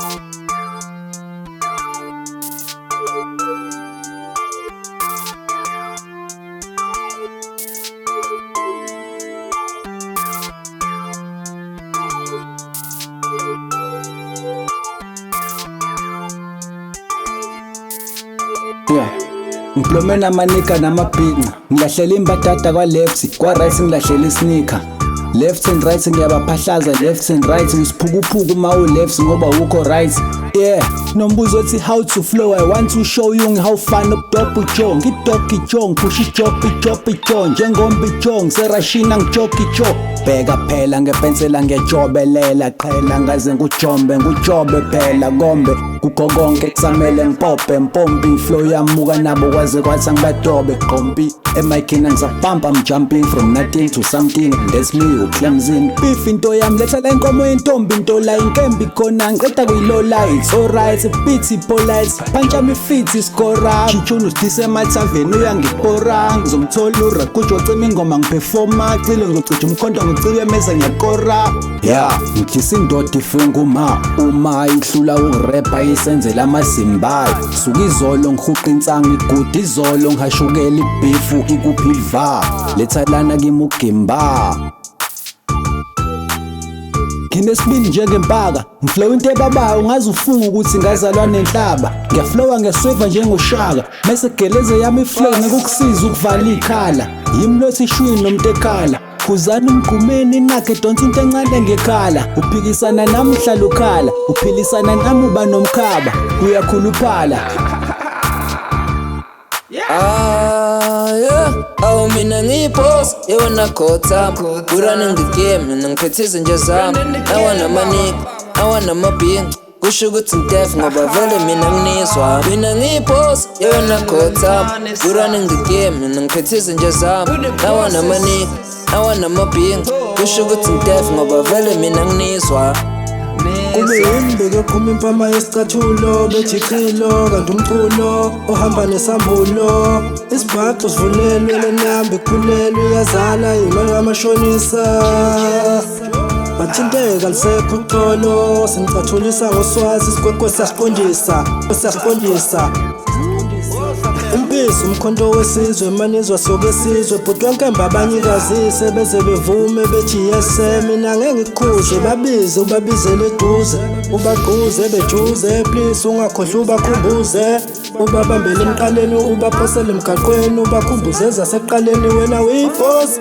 Yeah. Ngiplome namanika namabhinca, ngilahlela imbadada kwa-left, kwa-right ngilahlela isneaker. Left and right ngiyabaphahlaza, left and right ngisphukuphuku uma u-left ngoba ukho right. Yeah, nombuzo othi how to flow, I want to show you how fun ukudobha uJoe, ngidogi Joe, ngiphusha ijob ijob ijoe, njengombi Joe, ngiserashina ngijoki Joe. Bheka phela ngepensela ngiyajobelela, qhela ngaze ngujombe ngujobe phela kombe kukho konke kusamele ngipope mpompi flow yamuka nabo kwaze kwathi angibadobe qompi emayikhini angisapampa, I'm jumping from nothing to something, that's me uClemson beef into yami letha la inkomo yentombi into la inkembi khona ngiqeda kuyilola, it's alright beat polite punch ami fit score chichunu sidise emathaveni uyangipora ngizomthola urakujo cima ingoma ngiperforma cile ngizocija umkhonto ngicibe meza ngiyakora. Yeah, ngidlisa indoda ifunga uma uma ihlula ukurepha isenzela amasimbayo suka izolo ngihuqa insangu igudi izolo ngihashukela ibhifu ikuphi iliva letha lana kimi ugimba nginesibindi njengempaka ngiflow into ebabayo ungaze ufunga ukuthi ngazalwa nenhlaba ngiyaflowa ngiyasweva njengoshaka mese geleze yami iflow ngeke ukusiza ukuvala ikhala yimi lothi shwini nomntekhala khuzani umgqumeni nakhe donsa into encane ngekhala uphikisana nami uhlala ukhala uphilisana nami uba nomkhaba uyakhuluphala. Ah, yeah. Awu mina ngiyiboss, yewona khotha. We running the game, mina ngiphethe izinja zami. Awanamanika, awanamabhinca. Kusho ukuthi ngidef ngoba vele mina nginizwa. Mina ngiyiboss, yewona khotha. We running the game, mina ngiphethe izinja zami. Awanamanika, awanamabhinca. Kusho ukuthi ngidef ngoba vele mina nginizwa. Kube yimbeke eqhuma impama yesicathulo bejiqilo kanti umculo ohamba nesambulo isibhaxu sivulelwe lenambi ikhulelwe iyazala imali kamashonisa bathinteka lisekho uxolo sinicathulisa ngoswazi isigwegwe siyasiqondisa siyasiqondisa impisi umkhonto wesizwe manizwa soke sizwe bhuti wenkemba abanyikazise beze bevume bethi yese mina ngeke ngikukhuze babize ubabizele eduze ubagquze bejuze please ungakhohlwa ubakhumbuze ubabambele emqaleni ubaphosele emgaqweni ubakhumbuze ezasekuqaleni wena uyiboss.